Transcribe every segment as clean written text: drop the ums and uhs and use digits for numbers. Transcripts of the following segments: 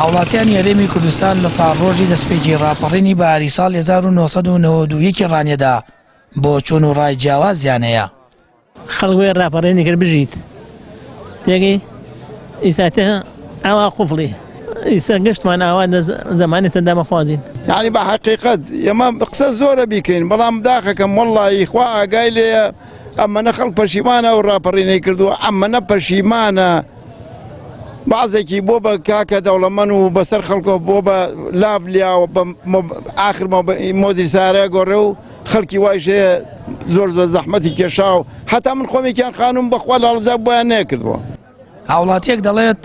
هاوڵاتیانی هەرێمی کوردستان لە ساڵڕۆژی دەستپێکی ڕاپەڕینی بەهاری ساڵی 1991 ڕانیەدا بۆچوون و ڕای جیاوازیان هەیە. خەڵک بۆیە ڕاپەڕینی کرد بژیت تێگەی ئیستا تێ ئاوا قوفڵی ئیستا گشتمان ئاوا زمانی سەدامە خوازین. یعنی بە حەقیقەت ئێمە قسە زۆرە بیکەین بەڵام داخەکەم وەڵڵاهی خوا ئاگای لێیە ئەمەنە خەڵک پەشیمانە ئەو ڕاپەڕینەی کردووە ئەمەنە پەشیمانە بەعزێکی بۆ بە کاکە دەوڵەمەن و بەسەر خەڵکەوە بۆ بە لاف لیاوە بە ئاخر مۆدی سارە گۆڕێ و خەڵکی وایش هەیە زۆر زۆر زەحمەتی کێشا و هەتا من خۆمێکیان خانوم بەخوا لاڵجا بۆیان نەکردووە. هاوڵاتیەک دەڵێت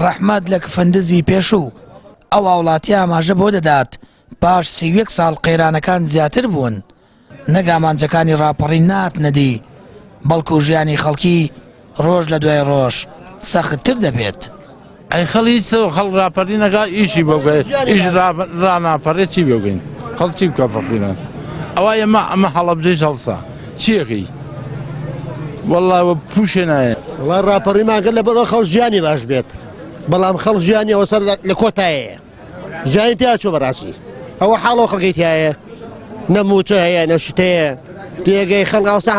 ڕەحمەت لە کفندزی پێشوو، ئەو هاوڵاتیە ئاماژە بەوە دەدات پاش 31 ساڵ قەیرانەکان زیاتر بوون، نەک ئامانجەکانی ڕاپەڕین نەهاتنە دی، بەڵکو ژیانی خەڵکی ڕۆژ لە دوای ڕۆژ سەختتر دەبێت. ئەی خەڵ هیچ خەڵ ڕاپەڕی نەکا ئیشی بۆ بکەین ئیش ڕاناپەڕێ چی بۆ بکەین خەڵ چی بکە فەقیران ئەوە ئێمە ئەمە هەڵەبجەیش هەڵسا چیەکەی والله پوشێ نایە وڵا ڕاپەڕیمان کرد لەبەرەوە خەڵ ژیانی باش بێت بەڵام خەڵ ژیانی ئەوە سەر لە کۆتایەیە ژیانی تیا چۆ بەڕاستی ئەوە حاڵەوە خەڵکی تایە نە موچە هەیە نە شتەیە تێگەی خەڵک ئەوسا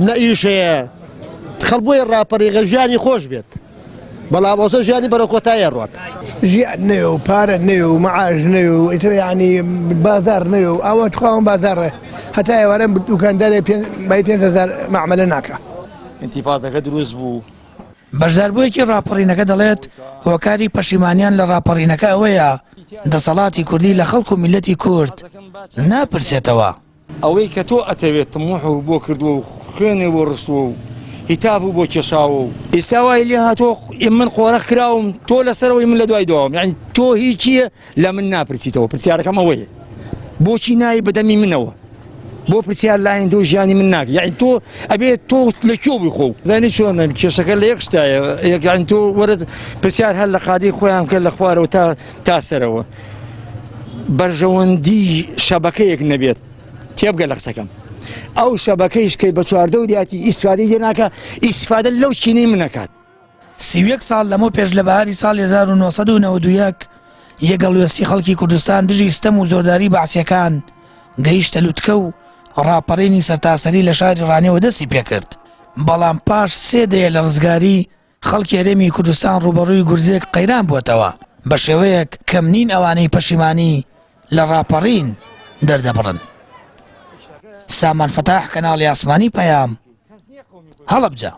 نە ئیش هەیە خەڵ بۆیە ڕاپەڕیغە ژیانی خۆش بێت بەڵام ئەوسە ژیانی بەرەو کۆتایە ڕوات. ژیان نەوێ و پارە نەوێ و معاش نەوێ و ئیتر یعنی بازار نەوێ و ئەوە تخواون بازاڕێ هەتا ئێوارە دوکاندارێ بای 5000 معاملە ناکا. ئینتیفادەکە دروست بوو. بەشداربوویەکی ڕاپەڕینەکە دەڵێت، هۆکاری پەشیمانیان لە ڕاپەڕینەکە ئەوەیە دەسەڵاتی کوردی لە خەڵک و میللەتی کورد ناپرسێتەوە. ئەوەی کە تۆ ئەتەوێت تموحو بۆ کردووە و خوێنێ بۆ ڕشتووە و هیتافو بۆ کێشاوە و. ئێستا وای لێ هاتووە من قۆرخ کراوم تۆ لەسەرەوەی من لە دوای دواوم یانی تۆ هیچیە لە من ناپرسیتەوە پرسیارەکەم ئەوەیە بۆچی نایی بەدەمی منەوە بۆ پرسیار لاین تۆ ژیانی من ناکە یعنی تۆ ئەبێ تۆ لە کوێ بووی خۆ زانی چۆنە کێشەکە لە یەک شتایە یەکان تۆ وەرە پرسیار هەر لە قادی خۆیان بکە لە خوارەوە تا تا سەرەوە بەرژەوەندی شەبەکەیەک نەبێت تێبگە لە قسەکەم ئەو شەبەکەیش کەی بە چواردەوریاتی ئیسفادەی لێ ناکە ئیسفادە لەو چینەی منەکات. 31 ساڵ لەمەو پێش لە بەهاری ساڵی 1991 یەک هەڵوێستی خەڵکی کوردستان دژی ستەم و زۆرداری بەعسیەکان گەیشتە لوتکە و ڕاپەڕینی سەرتاسەری لە شاری ڕانیەوە دەستی پێکرد بەڵام پاش سێ دەیە لە ڕزگاری خەڵکی هەرێمی کوردستان ڕووبەڕووی گورزێک قەیران بووەتەوە، بە شێوەیەک کەم نین ئەوانەی پەشیمانی لە ڕاپەڕین دەردەبڕن. سامان فەتاح، کەناڵی ئاسمانی پەیام، هەڵەبجە.